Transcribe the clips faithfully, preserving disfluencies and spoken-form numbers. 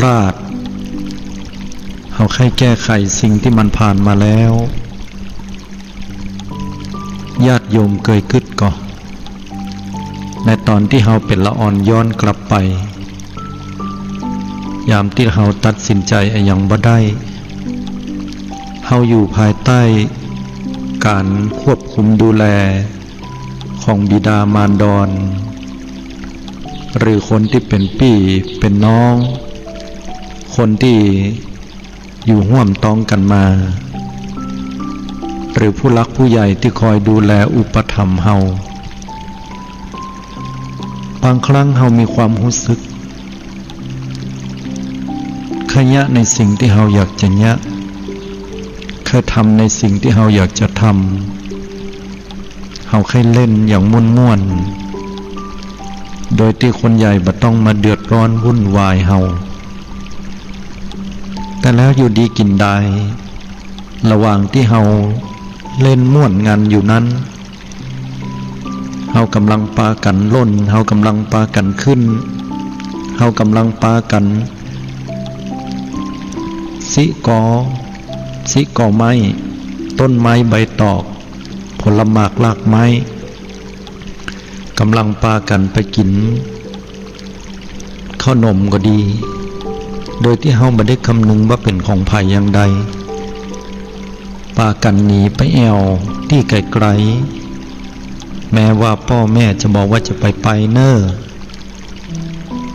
ลาด เฮาใค่แก้ไขสิ่งตี้มันผ่านมาแล้ว ญาติโยมเกยกึ๊ดก่อ ในต๋อนตี้เฮาเป๋นละอ่อนย้อนกลับไป ยามตี้เฮาตัดสินใจ๋อะหยังบ่ได้ เฮาอยู่ภายใต้ก๋านควบคุมดูแลของบิดามารดอน หรือคนตี้เป๋นปี้เป๋นน้อง คนตี้อยู่ฮ่วมต๊องกั๋นมา หรือผู้หลักผู้ใหญ่ตี้คอยดูแลอุปถัมภ์เฮา บางครั้งเฮามีความฮู้สึก ใค่เยียะในสิ่งตี้เฮาอยากจะเยียะ ใค่ทำในสิ่งตี้เฮาอยากจะทำ เฮาใค่เล่นอย่างม่วนๆ โดยตี้คนใหญ่บ่ต้องมาเดือดร้อนวุ่นวายเฮา แต่แล้วอยู่ดีกิ๋นดาย ระหว่างตี้เฮาเล่นม่วนงันอยู่นั้น เฮาก่ำลังปากั๋นล่น เฮาก่ำลังปากั๋นขึ้น เฮาก่ำลังปากั๋นซิกอ ซิกอไม้ ต้นไม้ใบตอก ผลหมากรากไม้ ก่ำลังปากั๋นไปกิ๋น ข้าวหนมก็ดี โดยตี้เฮาบ่ได้กำนึงว่าเป๋นของใผอย่างใด ปากั๋นหนีไปแอ่วตี้ไก๋ๆ แม้ว่าป้อแม่จะบอกว่าจะไปไปเน่อ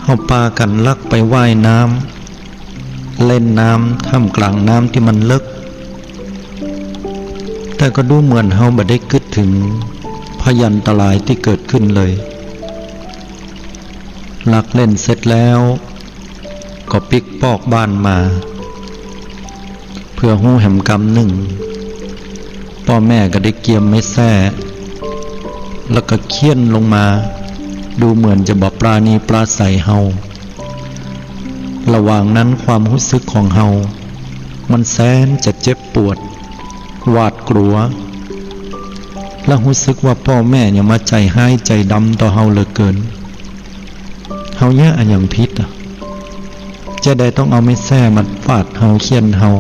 เฮาปากั๋นลักไปว่ายน้ำ เล่นน้ำท่ามกลางน้ำตี้มันเลิ็ก แต่ก็ดูเหมือนเฮาบ่ได้กึ๊ดเถิงพยันตรายตี้เกิดขึ้นเลย ลักเล่นเสร็จแล้ว ก็ปิ๊กปอกบ้านมา เผื่อฮู้แหมกำนึ่ง ป้อแม่ก็ได้เกียมไม้แส้ แล้วก็เฆี่ยนลงมา ดูเหมือนจะบ่ปราณีปราศัยเฮา ระหว่างนั้นความฮู้สึกของเฮา มันแสนจะเจ็บปวด หวาดกลัว และฮู้สึกว่าป้อแม่เนี่ยมาใจ๋ฮ้ายใจ๋ดำต่อเฮาเหลือเกิน เฮาเยียะอะหยังผิดอะ จะได้ต้องเอาไม้แส้มาฟาดเฮาเฆี่ยนเฮา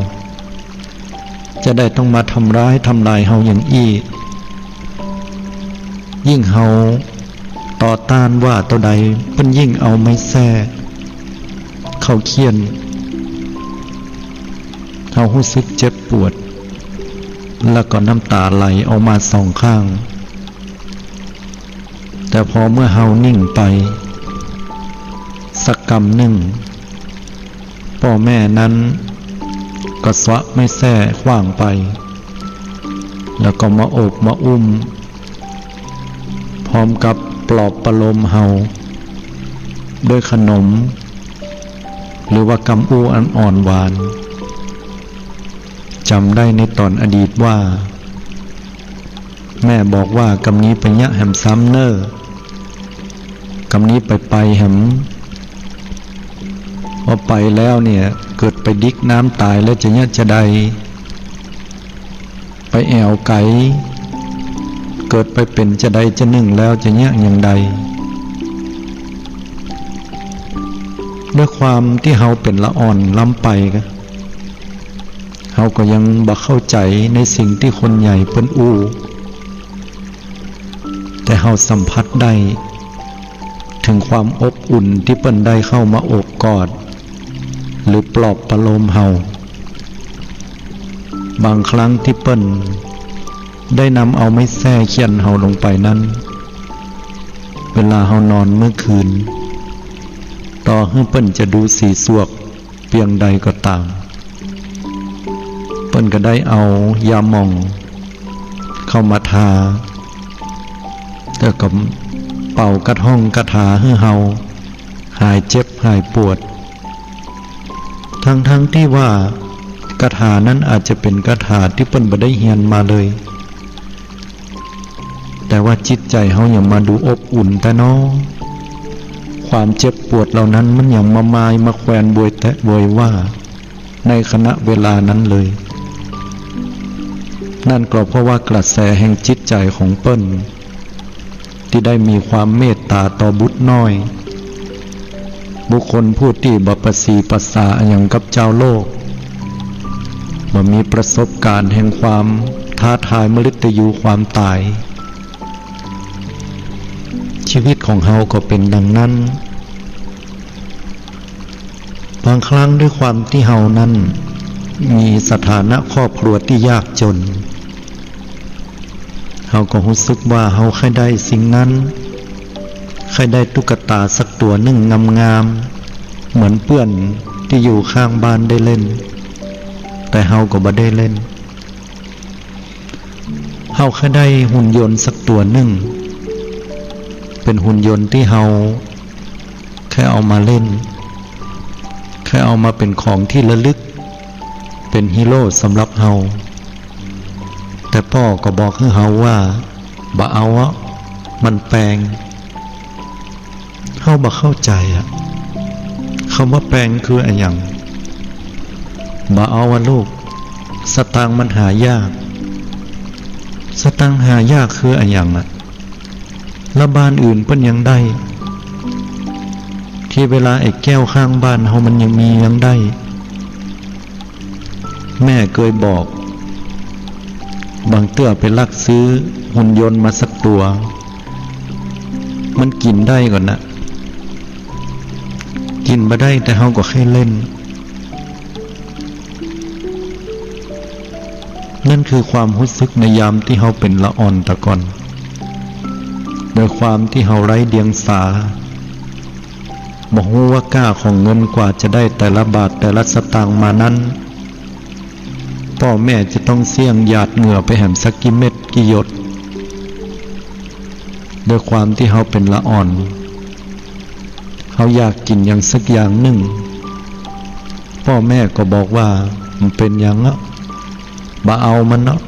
จะได้ต้องมาทำร้ายทำลายเฮาอย่างอี้ ยิ่งเฮาต่อต้านว่าเต้าใด เปิ้นยิ่งเอาไม้แส้เข้าเฆี่ยน เฮาฮู้สึกเจ็บปวด แล้วก็น้ำต๋าไหลออกมาสองข้าง แต่พอเมื่อเฮานิ่งไปสักกำนึ่ง ป้อแม่นั้นก็สวะไม้แส้ขว้างไป แล้วก็มาโอบมาอุ้ม พร้อมกับปลอบประโลมเฮาด้วยขนม หรือว่ากำอู้อันอ่อนหวาน จ๋ำได้ในต๋อนอดีตว่า แม่บอกว่า กำนี้ไปเยียะแหมซ้ำเน่อ กำนี้ไปไปแหม พอไปแล้วเนี่ย เกิดไปดิกน้ำต๋ายแล้วจะเยียะจะใด ไปแอ่วไก๋ เกิดไปเป๋นจะใดจะนึ่งแล้วจะเยียะอย่างใด ด้วยความตี้เฮาเป๋นละอ่อนล้ำไป เฮาก็ยังบ่เข้าใจ๋ในสิ่งตี้คนใหญ่เปิ้นอู้ แต่เฮาสัมผัสได้เถิงความอบอุ่นตี้เปิ้นได้เข้ามาโอบกอด หรือปลอบประโลมเฮา บางครั้งตี้เปิ้นได้นำเอาไม้แส้เฆี่ยนเฮาลงไปนั้น เวลาเฮานอนเมื่อคืน ต่อหื้อเปิ้นจะดูสีสวก เปียงใดก็ต๋าม เปิ้นก็ได้เอายาหม่องเข้ามาทา แล้วก็เป่าคาถงคาถาหื้อเฮาหายเจ็บหายปวด ทั้งๆ ตี้ว่าคาถานั้นอาจจะเป๋นคาถาตี้เปิ้นบ่ได้เฮียนมาเลย แต่ว่าจิตใจ๋เฮาหยังมาดูอบอุ่นแต๊น้อ ความเจ็บปวดเหล่านั้นมันหยังมามายมาแควนโวยแต๊โวยว่าในขณะเวลานั้นเลย นั่นก็เพราะว่ากระแสแห่งจิตใจ๋ของเปิ้น ตี้ได้มีความเมตต๋าต่อบุตรน้อย บุคคลผู้ตี้บ่ประสีประสาอะหยังกับจาวโลก บ่มีประสบก๋ารณ์แห่งความท้าทายมฤตยูความต๋าย ชีวิตของเฮาก็เป๋นดังนั้น บางครั้งด้วยความตี้เฮานั้นมีสถานะครอบครัวตี้ยากจ๋น เฮาก็ฮู้สึกว่าเฮาใค่ได้สิ่งนั้น ใค่ได้ตุ๊กตาสักตั๋วนึ่งงามๆ เหมือนเปื้อนตี้อยู่ข้างบ้านได้เล่น แต่เฮาก็บ่ได้เล่น เฮาใค่ได้หุ่นยนต์สักตั๋วนึ่ง เป๋นหุ่นยนต์ตี้เฮาใค่เอามาเล่น ใค่เอามาเป๋นของตี้ระลึก เป๋นฮีโร่สำหรับเฮา แต่ป้อก็บอกหื้อเฮาว่า บ่เอาอะ มันแปง เฮาบ่เข้าใจ๋อะ กำว่าแปงคืออะหยัง บ่เอาอะลูก สตางค์มันหายาก สตางค์หายากคืออะหยังอะ แล้วบ้านอื่นเปิ้นยังได้ ตี้เวลาไอ้แก้วข้างบ้านเฮามันยังมียังได้ แม่เกยบอก บางเตื้อไปลักซื้อหุ่นยนต์มาสักตั๋ว มันกิ๋นได้ก่อนะ กิ๋นบ่ได้ แต่เฮาก็ใค่เล่น นั่นคือความฮู้สึกในยามตี้เฮาเป๋นละอ่อนตะก่อน โดยความตี้เฮาไร้เดียงสา บ่ฮู้ว่าก้าของเงินกว่าจะได้แต่ละบาทแต่ละสตางค์มานั้น ป้อแม่จะต้องเสี้ยงหยาดเหงื่อไปแหมสักกี่เม็ดกี่หยด โดยความตี้เฮาเป๋นละอ่อน เฮาอยากกิ๋นหยังสักอย่างนึ่ง ป้อแม่ก็บอกว่า บ่เป๋นหยังอะ บ่เอามันเนาะ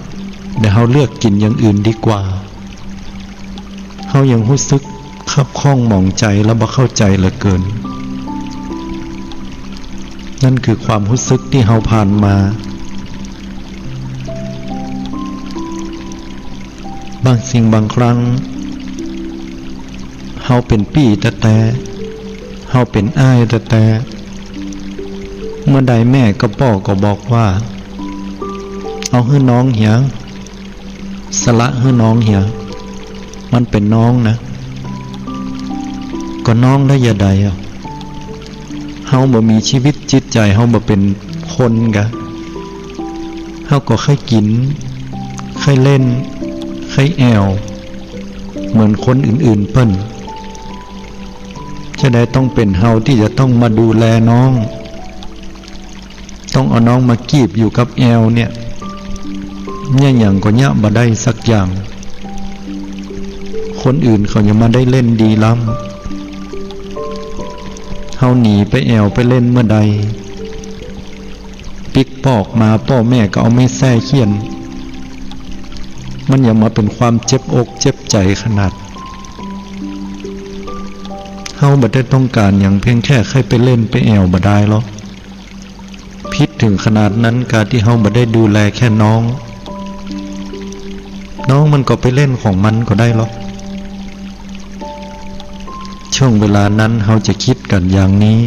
เดี๋ยวเฮาเลือกกิ๋นอย่างอื่นดีกว่า เฮายังฮู้สึกคับข้องหมองใจ๋และบ่เข้าใจ๋เหลือเกิน นั่นคือความฮู้สึกตี้เฮาผ่านมา บางสิ่งบางครั้ง เฮาเป๋นปี้แต๊ๆ เฮาเป๋นอ้ายแต๊ๆ เมื่อใดแม่กับป้อก็บอกว่า เอาหื้อน้องเหีย สละหื้อน้องเหีย มันเป๋นน้องนะ ก็น้องได้ยะใดอะ เฮาบ่มีชีวิตจิตใจ๋ เฮาบ่เป๋นคนกะ เฮาก็ใค่กิ๋น ใค่เล่น ใค่แอ่ว เหมือนคนอื่นๆ เปิ้น จะใดต้องเป๋นเฮาตี้จะต้องมาดูแลน้อง ต้องเอาน้องมากีบอยู่กับแอ่วเนี่ย เยียะหยังก็เยียะบ่ได้สักอย่าง คนอื่นเขายังมาได้เล่นดีล้ำ เฮาหนีไปแอ่วไปเล่นเมื่อใด ปิ๊กปอกมาป้อแม่ก็เอาไม้แส้เฆี่ยน มันยังมาเป๋นความเจ็บอกเจ็บใจ๋ขนาด เฮาบ่ได้ต้องก๋านหยัง เพียงแค่ใค่ไปเล่นไปแอ่วบ่ดายลอ ผิดเถิงขนาดนั้นกาตี้เฮาบ่ได้ดูแลแค่น้อง น้องมันก็ไปเล่นของมันก็ได้ลอ ช่วงเวลานั้นเฮาจะกึ๊ดกั๋นอย่างนี้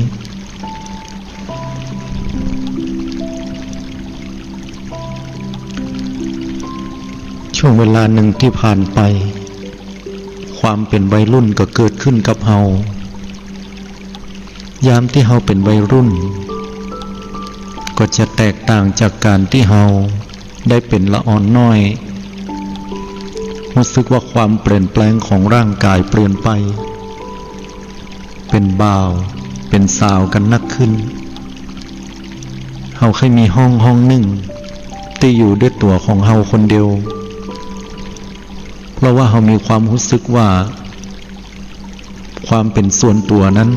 ช่วงเวลานึ่งตี้ผ่านไป ความเป๋นวัยรุ่นก็เกิดขึ้นกับเฮา ยามตี้เฮาเป๋นวัยรุ่น ก็จะแตกต่างจากก๋านตี้เฮาได้เป๋นละอ่อนน้อย ฮู้สึกว่าความเปลี่ยนแปลงของร่างก๋ายเปลี่ยนไป เป๋นบ่าว เป๋นสาวกั๋นนักขึ้น เฮาใค่มีห้องห้องนึ่ง ตี้อยู่ด้วยตั๋วของเฮาคนเดียว เพราะว่าเฮามีความฮู้สึกว่า ความเป๋นส่วนตั๋วนั้น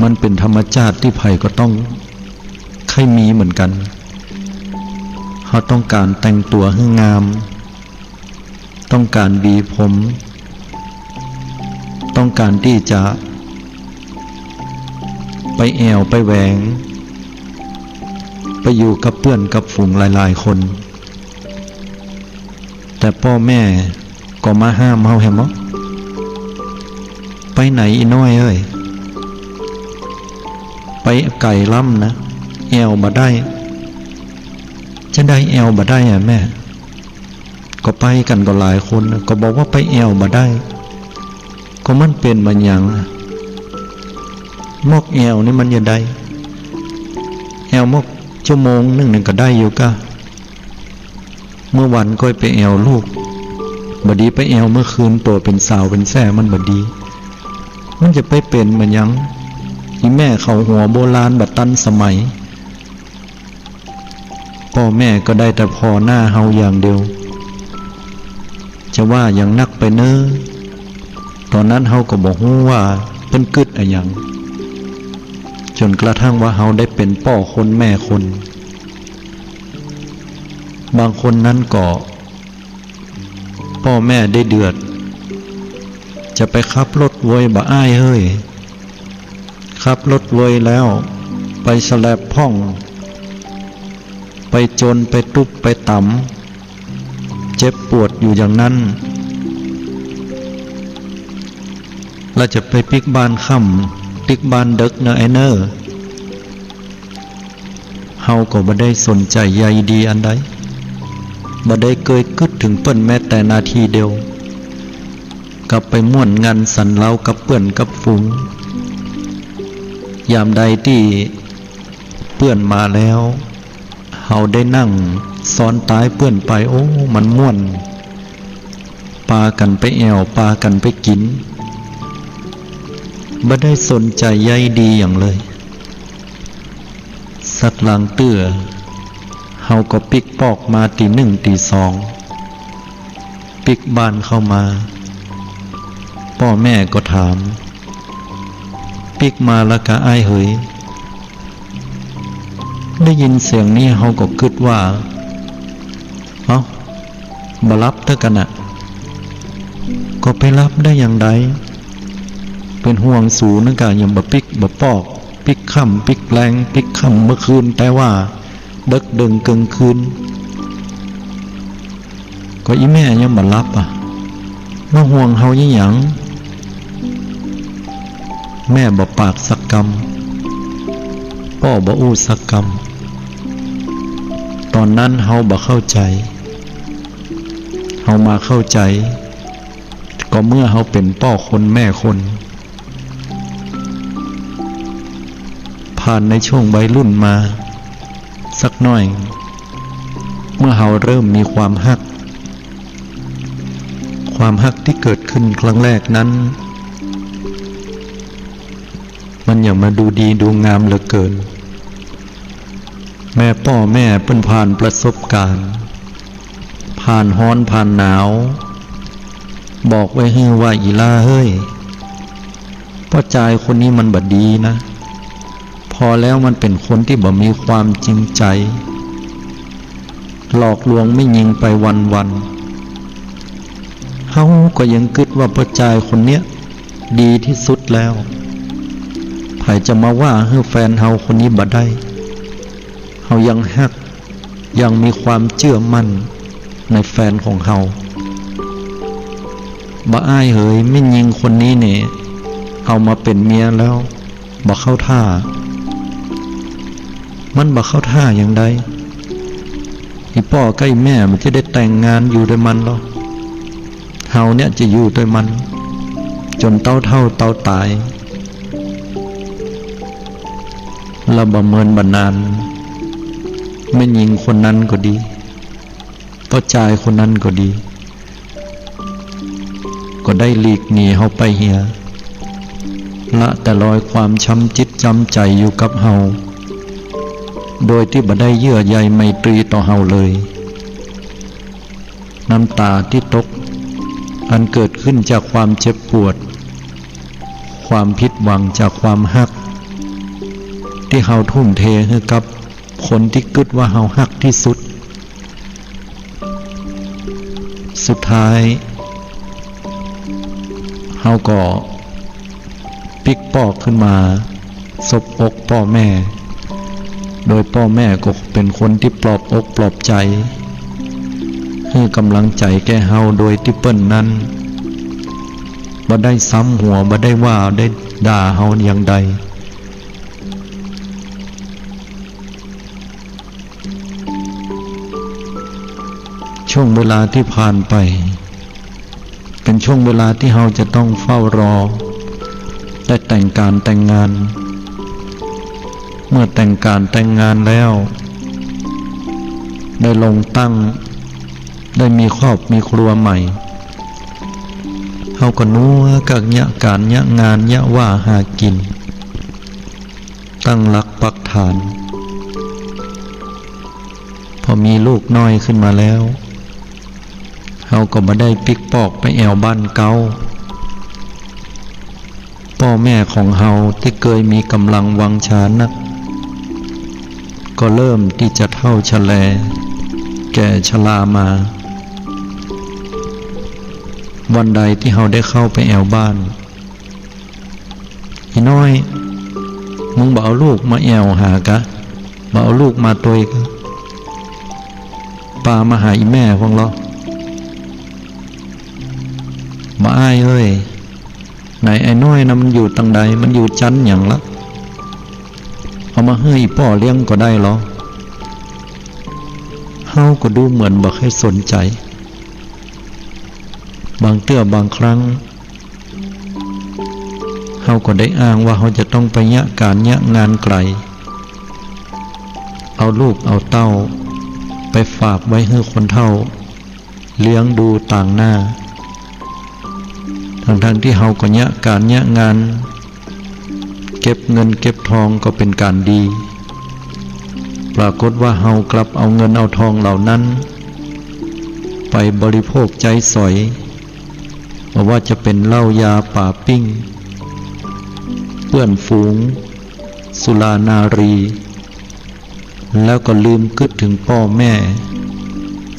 มันเป๋นธรรมชาติตี้ใผก็ต้องใค่มีเหมือนกั๋น เฮาต้องก๋านแต่งตั๋วหื้องาม ต้องก๋านหวีผม ต้องก๋านตี้จะไปแอ่วไปแหวง ไปอยู่กับเปื้อนกับฝูงหลายๆ คน แต่ป้อแม่ก็มาห้ามเฮาแหมเนาะ ไปไหนอีน้อยเอ้ย ไปไก๋ล้ำนะ แอ่วบ่ได้ จะใดแอ่วบ่ได้อะแม่ ก็ไปกั๋นก็หลายคนนะ ก็บอกว่าไปแอ่วบ่ได้ ก็มันเป๋นบ่าหยังอะ มอกแอ่วนี่มันจะใด แอ่วมอกชั่วโมงนึ่งนี่ก็ได้อยู่ก้า เมื่อวันก็ไปแอ่วลูก บ่ดีไปแอ่วเมื่อคืน ตั๋วเป๋นสาวเป๋นแส่มันบ่ดี มันจะไปเป๋นบ่าหยัง อีแม่เขาหัวโบราณบ่ตันสมัย ป้อแม่ก็ได้แต่ผ่อหน้าเฮาอย่างเดียว จะว่าอย่างนักไปเน้อ ต๋อนนั้นเฮาก็บ่ฮู้ว่าเปิ้นกึ๊ดอะหยัง จ๋นกระทั่งว่าเฮาได้เป๋นป้อคนแม่คน บางคนนั้นก็ ป้อแม่ได้เดือด จะไปขับรถเวยบ่อ้ายเฮ้ย ขับรถเวยแล้วไปสะแลบพ่อง ไปจน ไปตุ๊บ ไปต๋ำ เจ็บปวดอยู่อย่างนั้น แล้วจะไปปิ๊กบ้านค่ำ ปิ๊กบ้านเดิ็กเน้อไอ้เน้อ เฮาก็บ่ได้สนใจ๋ใยดีอันใด บ่ได้เกยกึ๊ดเถิงเปิ้นแม้แต่นาทีเดียว กลับไปม่วนงันสันเลากับเปื้อนกับฝูง ยามใดตี้เปื้อนมาแล้ว เฮาได้นั่งซ้อนต๊ายเปื้อนไป โอ้ มันม่วน ปากั๋นไปแอ่ว ปากั๋นไปกิ๋น บ่ได้สนใจ๋ใยดีหยังเลย สักลางเตื้อ เฮาก็ปิ๊กปอกมาตี๋นึ่งตี๋สอง ปิ๊กบ้านเข้ามา ป้อแม่ก็ถาม ปิ๊กมาละกาอ้ายเหย ได้ยินเสียงนี้เฮาก็กึ๊ดว่า เอ้า บ่หลับเตื้อกั๋นนะ ก็ไปหลับได้อย่างใด เป๋นห่วงสูนั่นกา ยังบ่ปิ๊กบ่ปอก ปิ๊กค่ำปิ๊กแลง ปิ๊กค่ำเมื่อคืน แต่ว่าเดิ็กเดิ่งเกิ่งคืน ก็อีแม่ยังบ่หลับอะ มาห่วงเฮาอี้หยัง แม่บ่ปากสักกำ ป้อบ่อู้สักกำ ต๋อนนั้นเฮาบ่เข้าใจ๋ เฮามาเข้าใจ๋ ก็เมื่อเฮาเป๋นป้อคนแม่คน ผ่านในช่วงวัยรุ่นมาสักหน้อย เมื่อเฮาเริ่มมีความฮัก ความฮักตี้เกิดขึ้นครั้งแรกนั้น มันอย่างมาดูดีดูงามเหลือเกิน แม่ป้อแม่เปิ้นผ่านประสบก๋ารณ์ ผ่านฮ้อนผ่านหนาว บอกไว้หื้อว่า อีหล้าเฮ้ย ป้อจายคนนี้มันบ่ดีนะ ผ่อแล้วมันเป๋นคนตี้บ่มีความจริงใจ๋ หลอกลวงแม่ญิงไปวันๆ เฮาก็ยังกึ๊ดว่าป้อจายคนเนี้ยดีตี้สุดแล้ว ใผจะมาว่าหื้อแฟนเฮาคนนี้บ่ได้ เฮายังฮัก ยังมีความเจื้อมั่นในแฟนของเฮา บ่อ้ายเหย แม่ญิงคนนี้เน่ เอามาเป๋นเมียแล้ว บ่เข้าท่า มันบ่เข้าท่าอย่างใด อี่ป้อกับอี่แม่มันจะได้แต่งงานอยู่ตวยมันลอ เฮาเนี่ยจะอยู่ตวยมันจ๋นเต้าเฒ่าเต้าต๋าย แล้วบ่เมินบ่นาน แม่ญิงคนนั้นก็ดี ป้อจายคนนั้นก็ดี ก็ได้หลีกหนีเฮาไปเหีย ละแต่รอยความช้ำจิตช้ำใจ๋อยู่กับเฮา โดยตี้บ่ได้เยื่อใยไมตรีต่อเฮาเลย น้ำต๋าตี้ตก อันเกิดขึ้นจากความเจ็บปวด ความผิดหวังจากความฮัก ตี้เฮาทุ่มเทหื้อกับคนตี้กึ๊ดว่าเฮาฮักตี้สุด สุดท้าย เฮาก็ปิ๊กปอกขึ้นมา สบอกป้อแม่ โดยป้อแม่ก็เป๋นคนตี้ปลอบอกปลอบใจ๋ หื้อกำลังใจ๋แก่เฮา โดยตี้เปิ้นนั้นบ่ได้ซ้ำหัว บ่ได้ว่าได้ด่าเฮาอย่างใด ช่วงเวลาตี้ผ่านไป เป๋นช่วงเวลาตี้เฮาจะต้องเฝ้ารอ ได้แต่งก๋านแต่งงาน เมื่อแต่งก๋านแต่งงานแล้ว ได้ลงตั้ง ได้มีครอบมีครัวใหม่ เฮาก็นัวกั๋นเยียะก๋านเยียะงานเยียะว่าหากิ๋น ตั้งหลักปักฐาน พอมีลูกน้อยขึ้นมาแล้ว เฮาก็บ่ได้ปิ๊กปอกไปแอ่วบ้านเก๊า ป้อแม่ของเฮาตี้เกยมีก๋ำลังวังชานัก ก็เริ่มตี้จะเฒ่าชะแล แก่ชรามา วันใดตี้เฮาได้เข้าไปแอ่วบ้าน "อี่น้อย มึงบ่เอาลูกมาแอ่วหากะ บ่เอาลูกมาตวยกะ ปามาหาอี่แม่พ่องลอ" "บ่อ้ายเอ้ย ไหนไอ้น้อยนะมันอยู่ตังใด มันอยู่จั๊นหยังละ เอามาหื้ออี่ป้อเลี้ยงก็ได้ลอ" เฮาก็ดูเหมือนบ่ใค่สนใจ๋ บางเตื้อบางครั้ง เฮาก็ได้อ้างว่าเฮาจะต้องไปเยียะก๋านเยียะงานไก๋ เอาลูกเอาเต้าไปฝากไว้หื้อคนเฒ่าเลี้ยงดูตางหน้า ตังๆ ตี้เฮาก็เยียะก๋านเยียะงาน เก็บเงินเก็บทองก็เป๋นก๋านดี ปรากฏว่าเฮากลับเอาเงินเอาทองเหล่านั้น ไปบริโภคใจ๊สอย บ่ว่าจะเป๋นเหล้ายาป๋าปิ้ง เปื้อนฝูง สุรานารี แล้วก็ลืมกึ๊ดเถิงป้อแม่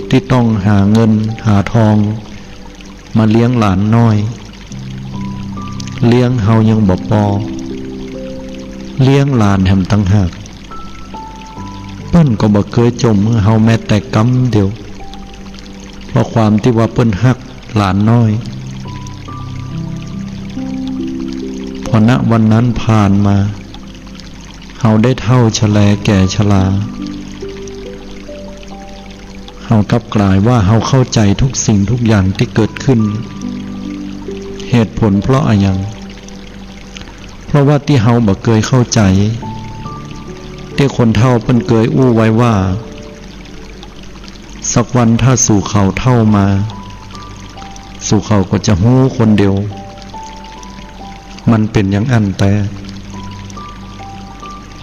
ตี้ต้องหาเงินหาทอง มาเลี้ยงหลานน้อย เลี้ยงเฮายังบ่ปอ เลี้ยงหลานแหมตังหาก เปิ้นก็บ่เกยจ่มหื้อเฮาแม้แต่กำเดียว เพราะความตี้ว่าเปิ้นฮักหลานน้อย พอ ณ วันนั้นผ่านมา เฮาได้เฒ่าชะแลแก่ชรา เฮากลับกลายว่าเฮาเข้าใจ๋ทุกสิ่งทุกอย่างตี้เกิดขึ้น เหตุผลเพราะอะหยัง เพราะว่าตี้เฮาบ่เกยเข้าใจ๋ ตี้คนเฒ่าเปิ้นเกยอู้ไว้ว่า สักวันถ้าสู่เขาเฒ่ามา สู่เขาก็จะฮู้คนเดียว มันเป๋นอย่างอั้นแต๊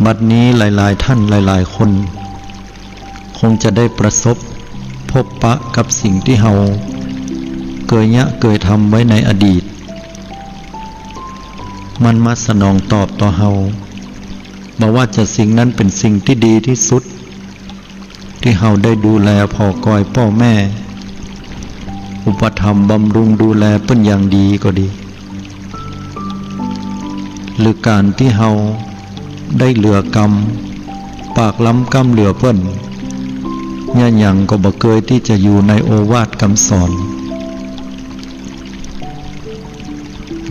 บัดนี้หลายๆ ท่านหลายๆ คน คงจะได้ประสบพบปะกับสิ่งตี้เฮาเกยเยียะเกยทำไว้ในอดีต มันมาสนองตอบต่อเฮา บ่ว่าจะสิ่งนั้นเป๋นสิ่งตี้ดีตี้สุด ตี้เฮาได้ดูแลผ่อกอยป้อแม่ อุปถัมภ์บำรุงดูแลเปิ้นอย่างดีก็ดี หรือก๋านตี้เฮาได้เหลือกำ ปากล้ำก้ำเหลือเปิ้น เยียะหยังก็บ่เกยตี้จะอยู่ในโอวาทกำสอน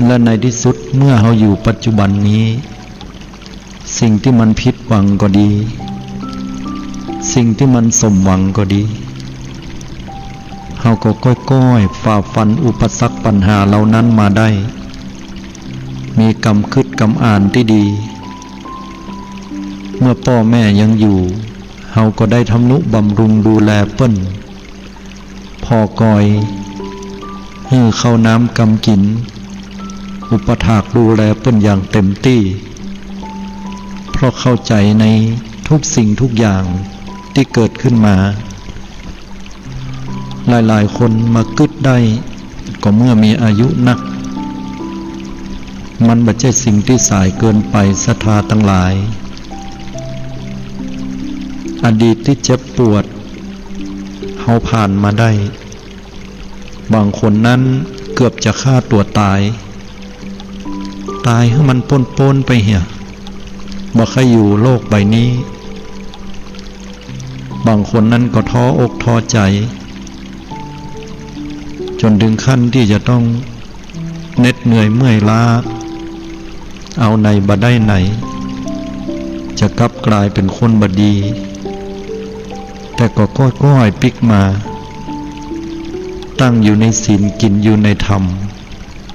และในตี้สุดเมื่อเฮาอยู่ปัจจุบันนี้ สิ่งตี้มันผิดหวังก็ดี สิ่งตี้มันสมหวังก็ดี เฮาก็ก้อยๆ ฝ่าฟันอุปสรรคปัญหาเหล่านั้นมาได้ มีกำกึ๊ดกำอ่านตี้ดี เมื่อป้อแม่ยังอยู่ เฮาก็ได้ทำนุบำรุงดูแลเปิ้น ผ่อกอย หื้อข้าวน้ำกำกิ๋น อุปถากดูแลเปิ้นอย่างเต็มตี้ เพราะเข้าใจ๋ในทุกสิ่งทุกอย่างตี้เกิดขึ้นมา หลายๆ คนมากึ๊ดได้ก็เมื่อมีอายุนัก มันบ่ใจ้สิ่งตี้สายเกินไป ศรัทธาตังหลาย อดีตตี้เจ็บปวด เฮาผ่านมาได้ บางคนนั้นเกือบจะฆ่าตั๋วต๋าย ต๋ายหื้อมันป๊นๆ ไปเหีย บ่ใค่อยู่โลกใบนี้ บางคนนั้นก็ท้ออกท้อใจ๋ จ๋นเถิงขั้นตี้จะต้องเหน็ดเหนื่อยเมื่อยล้า เอาไหนบ่ได้ไหน จะกลับกลายเป๋นคนบ่ดี แต่ก็ก้อยๆ ปิ๊กมา ตั้งอยู่ในศีล กิ๋นอยู่ในธรรม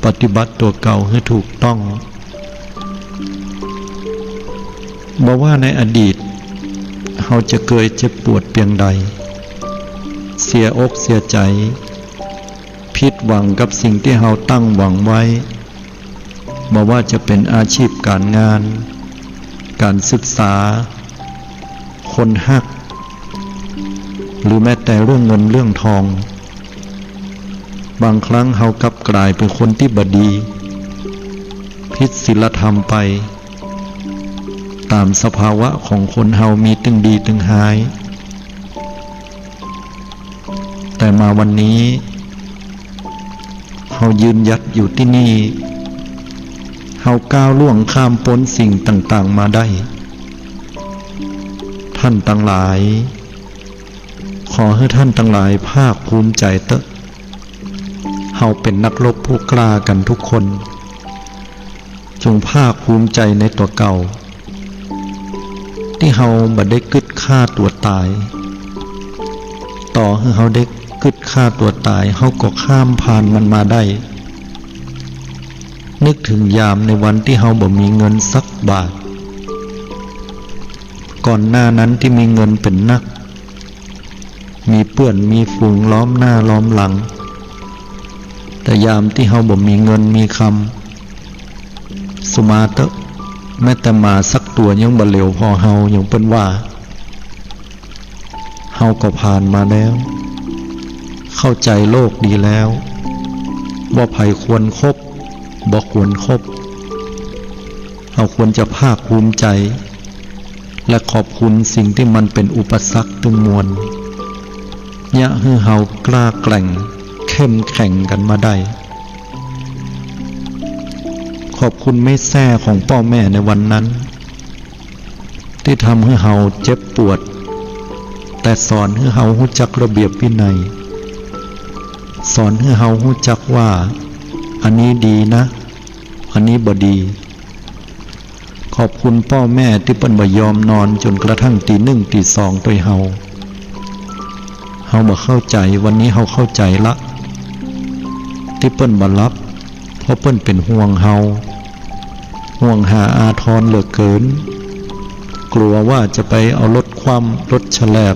ปฏิบัติตั๋วเก่าหื้อถูกต้อง บ่ว่าในอดีต เฮาจะเกยเจ็บปวดเปียงใด เสียอกเสียใจ๋ ผิดหวังกับสิ่งตี้เฮาตั้งหวังไว้ บ่ว่าจะเป๋นอาชีพก๋านงาน ก๋านศึกษา คนฮัก หรือแม้แต่เรื่องเงินเรื่องทอง บางครั้งเฮากลับก๋ายเป๋นคนตี้บ่ดี ผิดศีลธรรมไป ต๋ามสภาวะของคนเฮามีตึงดีตึงฮ้าย แต่มาวันนี้ เฮายืนหยัดอยู่ตี้นี่ เฮาก้าวล่วงข้ามป๊นสิ่งต่างๆ มาได้ ท่านตังหลาย ขอหื้อท่านตังหลายภาคภูมิใจ๋เต๊อะ เฮาเป๋นนักรบผู้กล้ากั๋นทุกคน จงภาคภูมิใจ๋ในตั๋วเก่า ตี้เฮาบ่ได้กึ๊ดฆ่าตั๋วต๋าย ต่อหื้อเฮาได้กึ๊ดฆ่าตั๋วต๋าย เฮาก็ข้ามผ่านมันมาได้ นึกเถิงยามในวันตี้เฮาบ่มีเงินสักบาท ก่อนหน้านั้นตี้มีเงินเป๋นนัก มีเปื้อนมีฝูงล้อมหน้าล้อมหลัง แต่ยามตี้เฮาบ่มีเงินมีคำ สุมาเต๊อะ แม้แต่หมาสักตั๋วยังบ่เหลียวผ่อเฮา อย่างเปิ้นว่า เฮาก็ผ่านมาแล้ว เข้าใจ๋โลกดีแล้ว ว่าใผควรคบ บ่ควรคบ เฮาควรจะภาคภูมิใจ๋ และขอบคุณสิ่งตี้มันเป๋นอุปสรรคตึงมวล เยียะหื้อเฮากล้าแกร่งเข้มแข็งกั๋นมาได้ ขอบคุณไม้แส้ของป้อแม่ในวันนั้น ตี้ทำหื้อเฮาเจ็บปวด แต่สอนหื้อเฮาฮู้จักระเบียบวินัย สอนหื้อเฮาฮู้จักว่า อันนี้ดีนะ อันนี้บ่ดี ขอบคุณป้อแม่ตี้เปิ้นบ่ยอมนอนจ๋นกระทั่งตี๋นึ่งตี๋สองตวยเฮา เฮาบ่เข้าใจ๋ วันนี้เฮาเข้าใจ๋ละ ตี้เปิ้นบ่หลับ เพราะเปิ้นเป๋นห่วงเฮา ห่วงหาอาทรเหลือเกิน กลัวว่าจะไปเอารถคว่ำรถแฉลบ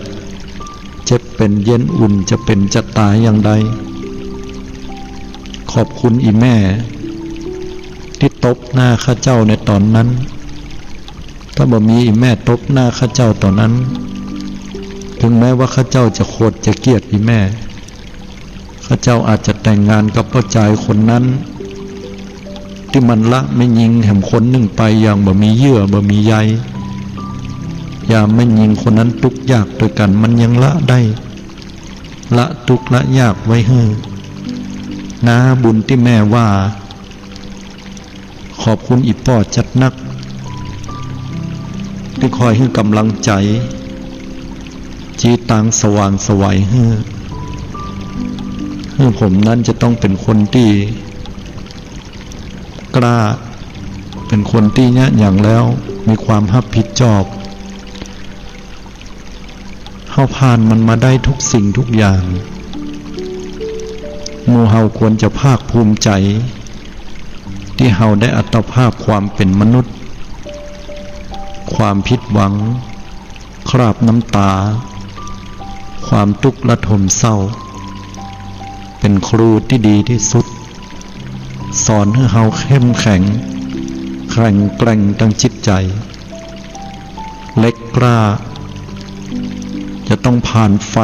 เจ็บเป๋นเย็นอุ่นจะเป๋นจะต๋ายอย่างใด ขอบคุณอี่แม่ ตี้ตบหน้าข้าเจ้าในต๋อนนั้น ถ้าบ่มีอี่แม่ตบหน้าข้าเจ้าต๋อนนั้น เถิงแม้ว่าข้าเจ้าจะโขดจะเกลียดอี่แม่ ข้าเจ้าอาจจะแต่งงานกับป้อจายคนนั้น ตี้มันละแม่ญิงแหมคนนึ่งไปอย่างบ่มีเยื่อบ่มีใย ยามแม่ญิงคนนั้นตุ๊กยากตวยกั๋น มันยังละได้ ละตุ๊กละยากไว้หื้อ นาบุญตี้แม่ว่า ขอบคุณอี่ป้อจัดนัก ตี้คอยหื้อก๋ำลังใจ๋ จี๊ตังสว่างไสวหื้อ หื้อผมนั้นจะต้องเป๋นคนตี้กล้า เป๋นคนตี้เยียะหยังแล้วมีความฮับผิดจอบ เฮาผ่านมันมาได้ทุกสิ่งทุกอย่าง หมู่เฮาควรจะภาคภูมิใจ๋ ตี้เฮาได้อัตภาพความเป๋นมนุษย์ ความผิดหวัง คราบน้ำต๋า ความตุ๊กข์ระทมเศร้า เป๋นครูตี้ดีตี้สุด สอนหื้อเฮาเข้มแข็ง แข็งแกร่งตังจิตใจ๋ เหล็กกล้า จะต้องผ่านไฟ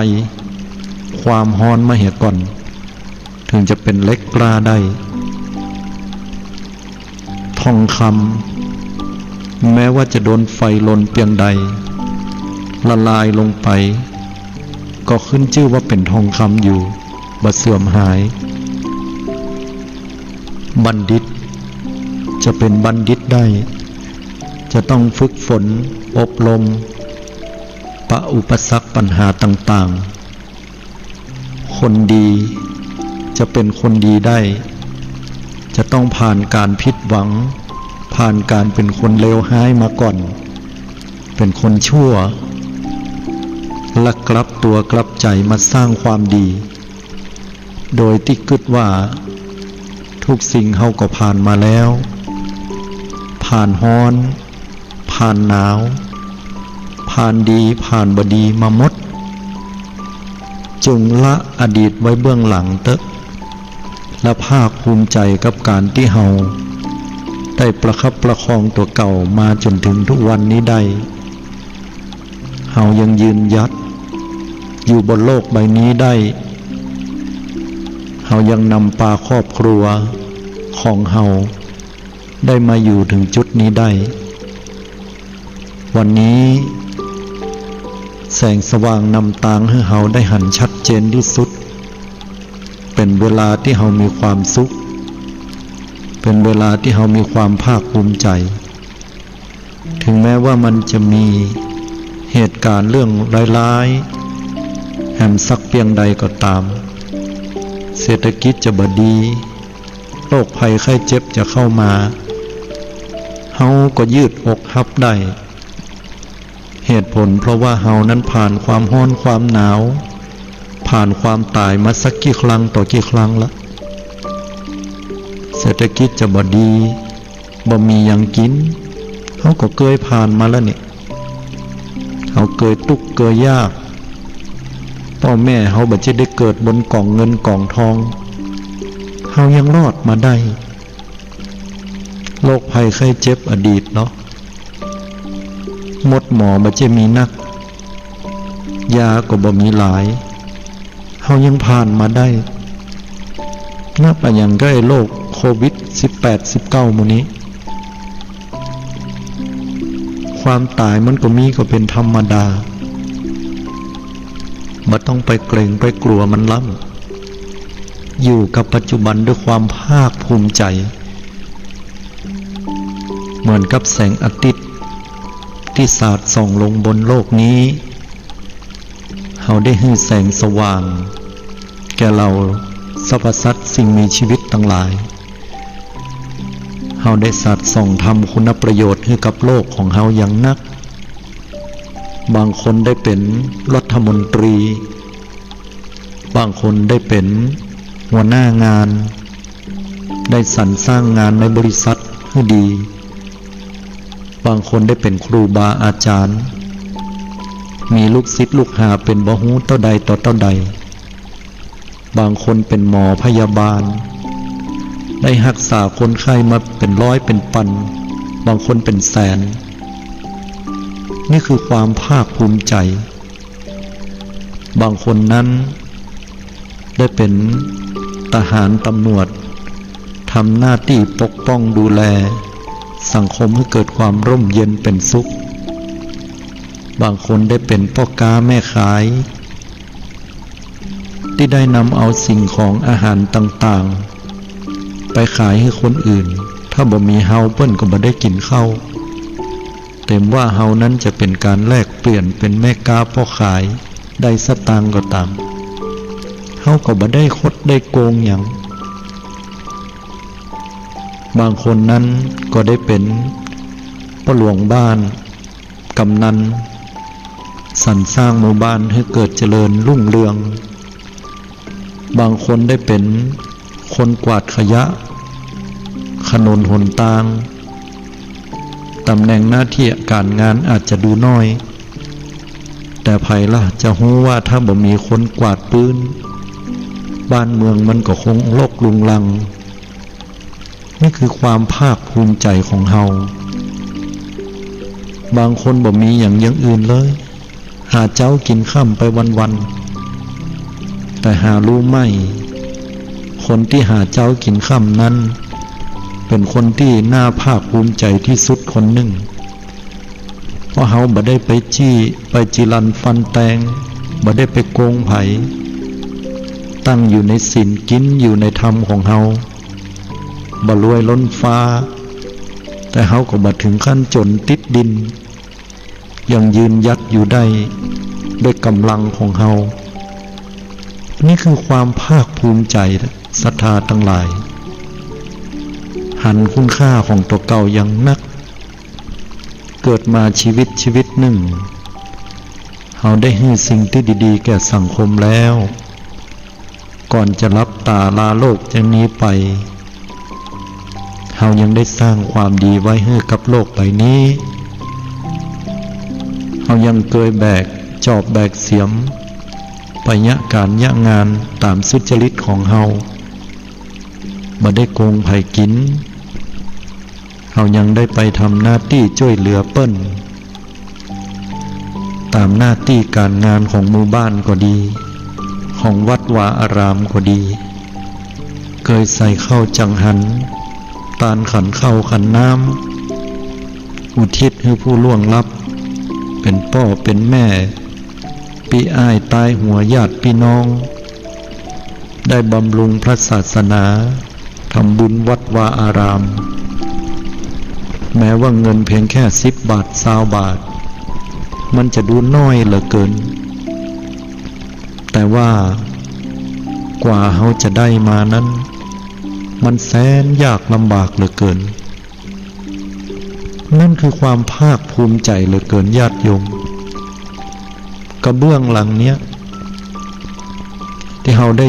ความฮ้อนมาเหียก่อน เถิงจะเป๋นเหล็กกล้าได้ ทองคำ แม้ว่าจะโดนไฟลนเปียงใด ละลายลงไป ก็ขึ้นจื้อว่าเป๋นทองคำอยู่ บ่เสื่อมหาย บัณฑิต จะเป๋นบัณฑิตได้ จะต้องฝึกฝน อบรม ปะอุปสรรคปัญหาต่างๆ คนดีจะเป๋นคนดีได้ จะต้องผ่านก๋านผิดหวัง ผ่านก๋านเป๋นคนเลวฮ้ายมาก่อน เป๋นคนชั่ว และกลับตั๋วกลับใจ๋มาสร้างความดี โดยตี้กึ๊ดว่า ทุกสิ่งเฮาก็ผ่านมาแล้ว ผ่านฮ้อน ผ่านหนาว ผ่านดี ผ่านบ่ดีมาหมด จงละอดีตไว้เบื้องหลังเต๊อะ และภาคภูมิใจ๋กับก๋านตี้เฮาได้ประคับประคองตั๋วเก่ามาจ๋นเถิงทุกวันนี้ได้ เฮายังยืนหยัดอยู่บนโลกใบนี้ได้ เฮายังนำปาครอบครัวของเฮาได้มาอยู่เถิงจุดนี้ได้ วันนี้ แสงสว่างนำตางหื้อเฮาได้หันชัดเจนตี้สุด เป๋นเวลาตี้เฮามีความสุข เป๋นเวลาตี้เฮามีความภาคภูมิใจ๋ เถิงแม้ว่ามันจะมีเหตุก๋ารณ์เรื่องร้ายๆ แหมสักเปียงใดก็ต๋าม เศรษฐกิจจะบ่ดี โรคภัยไข้เจ็บจะเข้ามา เฮาก็ยืดอกฮับได้ เหตุผลเพราะว่าเฮานั้นผ่านความฮ้อนความหนาว ผ่านความต๋ายมาสักกี่ครั้งต่อกี่ครั้งละ เศรษฐกิจจะบ่ดี บ่มีหยังกิ๋น เฮาก็เกยผ่านมาแล้วนี่ เฮาเกยตุ๊กข์เกยยาก ป้อแม่เฮาบ่ใจ้ได้เกิดบนก๋องเงินก๋องทอง เฮายังรอดมาได้ โรคภัยไข้เจ็บอดีตเนาะ หมดหมอบ่ใจ้มีนัก ยาก็บ่มีหลาย เฮายังผ่านมาได้ นับอะหยังกับไอ้โรคโควิดสิบแปด สิบเก้า หมู่นี้ ความต๋ายมันก็มีก็เป๋นธรรมดา บ่ต้องไปเกรงไปกลัวมันล้ำ อยู่กับปัจจุบันด้วยความภาคภูมิใจ๋ เหมือนกับแสงอาทิตย์ตี้สาดส่องลงบนโลกนี้ เฮาได้หื้อแสงสว่างแก่เหล่าสรรพสัตว์สิ่งมีชีวิตตังหลาย เฮาได้สาดส่องธรรมคุณประโยชน์หื้อกับโลกของเฮาอย่างนัก บางคนได้เป๋นรัฐมนตรี บางคนได้เป๋นหัวหน้างาน ได้สรรสร้างงานในบริษัทหื้อดี บางคนได้เป๋นครูบาอาจ๋ารย์ มีลูกศิษย์ลูกหาเป๋นบ่ฮู้เต้าใดต่อเต้าใด บางคนเป๋นหมอพยาบาล ได้ฮักษาคนไข้มาเป๋นร้อยเป๋นปัน บางคนเป๋นแสน นี่คือความภาคภูมิใจ๋ บางคนนั้นได้เป๋นทหารตำรวจ ทำหน้าตี้ปกป้องดูแลสังคมหื้อเกิดความร่มเย็นเป๋นสุข บางคนได้เป๋นป้อก๊าแม่ขาย ตี้ได้นำเอาสิ่งของอาหารต่างๆ ไปขายหื้อคนอื่น ถ้าบ่มีเฮาเปิ้นก็บ่ได้กิ๋นข้าว เต็มว่าเฮานั้นจะเป๋นก๋านแลกเปลี่ยนเป๋นแม่ก๊าป้อขาย ได้สตางค์ก็ต๋าม เฮาก็บ่ได้คดได้โกงหยัง บางคนนั้นก็ได้เป๋นป้อหลวงบ้าน กำนัล สรรสร้างหมู่บ้านหื้อเกิดเจริญรุ่งเรือง บางคนได้เป๋นคนกวาดขยะ ถนนหนตาง ต๋ำแหน่งหน้าตี้ก๋านงานอาจจะดูน้อย แต่ใผล่ะจะฮู้ว่าถ้าบ่มีคนกวาดปื๊น บ้านเมืองมันก็คงรกรุงรัง นี่คือความภาคภูมิใจ๋ของเฮา บางคนบ่มีหยังอย่างอื่นเลย หาเจ๊ากิ๋นค่ำไปวันๆ แต่หาฮู้ไหม คนตี้หาเจ๊ากิ๋นค่ำนั้น เป๋นคนตี้น่าภาคภูมิใจ๋ตี้สุดคนนึ่ง เพราะเฮาบ่ได้ไปจี้ ไปจีรันฟันแตง บ่ได้ไปโกงใผ ตั้งอยู่ในศีล กิ๋นอยู่ในธรรมของเฮา บ่รวยล้นฟ้า แต่เฮาก็บ่เถิงขั้นจ๋นติดดิน ยังยืนหยัดอยู่ได้ด้วยก๋ำลังของเฮา นี่คือความภาคภูมิใจ๋ ศรัทธาตังหลาย หันคุณค่าของตั๋วเก่าอย่างนัก เกิดมาชีวิตชีวิตนึ่ง เฮาได้หื้อสิ่งตี้ดีๆ แก่สังคมแล้ว ก่อนจะหลับต๋าลาโลกจั้งนี้ไป เฮายังได้สร้างความดีไว้หื้อกับโลกใบนี้ เฮายังเกยแบกจอบแบกเสียม ไปเยียะก๋านเยียะงานต๋ามสุจริตของเฮา บ่ได้โกงใผกิ๋น เฮายังได้ไปทำหน้าตี้จ้วยเหลือเปิ้น ต๋ามหน้าตี้ก๋านงานของหมู่บ้านก็ดี ของวัดวาอารามก็ดี เกยใส่ข้าวจังหัน ตานขันข้าวขันน้ำ อุทิศหื้อผู้ล่วงลับ เป๋นป้อเป๋นแม่ ปี้อ้ายตายหัวญาติปี้น้อง ได้บำรุงพระศาสนา ทำบุญวัดวาอาราม แม้ว่าเงินเพียงแค่สิบบาท ซาวบาท มันจะดูน้อยเหลือเกิน แต่ว่ากว่าเฮาจะได้มานั้น มันแสนยากลำบากเหลือเกิน นั่นคือความภาคภูมิใจ๋เหลือเกินญาติโยม กระเบื้องหลังเนี้ย ตี้เฮาได้